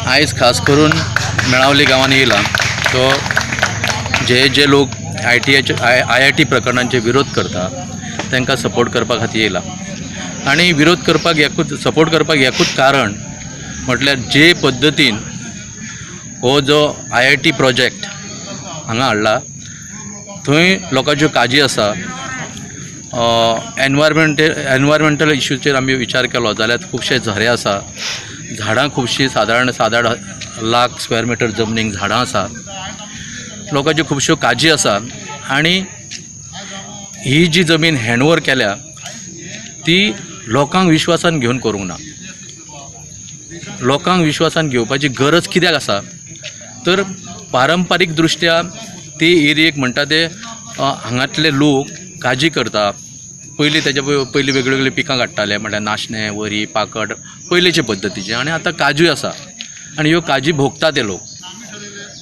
आयज खास करून मेळावली गांवांनी येयला तो जे जे लोक I T आयचे I I I T प्रकरणांचे विरोध करता तांकां सपोर्ट करपा खातीर येयला. आनी विरोध करपाक एकूच, सपोर्ट करपाक एकूच कारण म्हटल्यार जे पद्दतीन हो जो I I T project हांगा हाडला थंय लोकांच्यो काजी आसा. एनवायरमेंटल इशूचेर आमी विचार केलो जाल्यार खुबशे झरे आसा, झाडां खुबशीं सादारण 7-8 लाख स्क्वेअर मिटर जमनीक झाडां आसा, लोकांच्यो खुबश्यो काजी आसा. आनी ही जी जमीन हँडओवर केल्या ती लोकांक विश्वासान घेवन करूंक ना. लोकांक विश्वासान घेवपाची गरज कित्याक आसा तर पारंपारीक दृश्ट्या ती एरियेक म्हणटा ते हांगातले लोक काजी करता. पयलीं तेच्या पयलीं वेगळी वेगळी पिकां काडटाले, म्हळ्यार नाशणें, वरी, पाकड पयलींचे पद्दतीचे, आनी आतां काजूय आसा आनी ह्यो काजी भोगता ते लोक.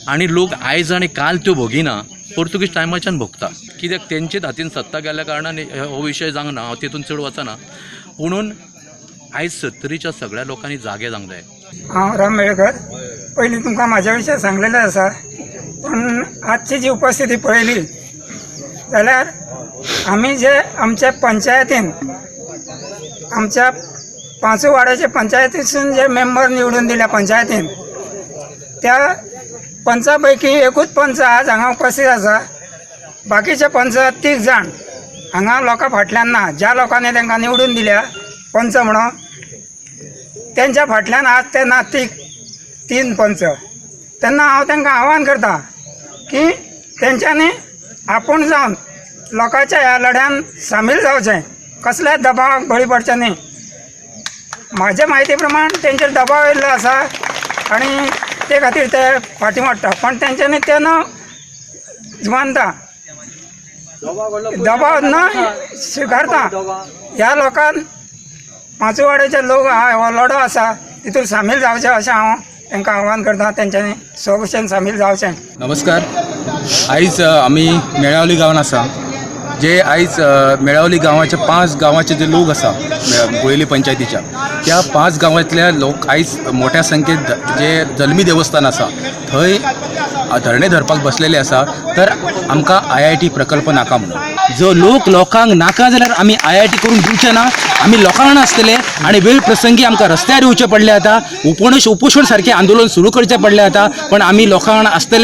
आनी लोक आयज आनी काल त्यो भोगिना, पोर्तुगीज टायमाच्यान भोगता. कित्याक तेंचेच हातीन सत्ता गेल्ल्या कारणान हो विशय जावंक ना, हांव तितून चड वचना. पुणून आयज सत्तरीच्या सगळ्या लोकांनी जागे जावंक जाय. हांव राम मेळकर. पयलीं तुमकां म्हाज्या विशय सांगलेलें आसा, पूण आजची जी उपस्थिती पळयली जाल्यार आमी जे आमच्या पंचायतीन आमच्या पांचूय वाड्याचे पंचायतीसून जे मेंबर निवडून दिल्या पंचायतीन, त्या पंचा पैकी एकूच पंच आज हांगा उपस्थित आसा. बाकीचे पंच तीग जाण हांगा लोकां फाटल्यान ना. ज्या लोकांनी तांकां निवडून दिल्या पंच म्हणून तेंच्या फाटल्यान आज ते ना तीन पंच. तेन्ना हांव तांकां आव्हान करता की तेंच्यांनी आपूण जावन लोकांच्या ह्या लढ्यान सामील जावचें, कसल्याच दबावाक बळी पडचें न्ही. म्हाजे म्हायती प्रमाण तेंचेर दबाव येयल्लो आसा आनी ते खातीर ते फाटीं मोडटा, पण तेंच्यांनी ते न जुमानता दबाव न स्विकारता ह्या लोकांक पांचू वाड्याचे लोक हो लढो आसा तितून सामील जावचें अशें हांव तांकां आव्हान करता, तेंच्यांनी स्वभशेन सामील जावचें. नमस्कार. आयज आमी मेळावली गांवान आसा. जे आयज मेळावली गांवाचे 5 गांवाचे जे लोक आसा गुळेली पंचायतीच्या, त्या 5 गांवांतल्या लोक आयज मोठ्या संख्येत जे जल्मी देवस्थान आसा थंय धरणे धरपाक बसलेले आसा. तर आमकां I I T प्रकल्प नाका म्हणून जो लोक लोकांक नाका जाल्यार आमी I I T करूंक दिवचे ना. आमी लोकांक आसतले आनी वेळ प्रसंगी आमकां रस्त्यार येवचें पडलें आतां, उपोशण सारकें आंदोलन सुरू करचें पडलें आतां, पण आमी लोकांक आसतले.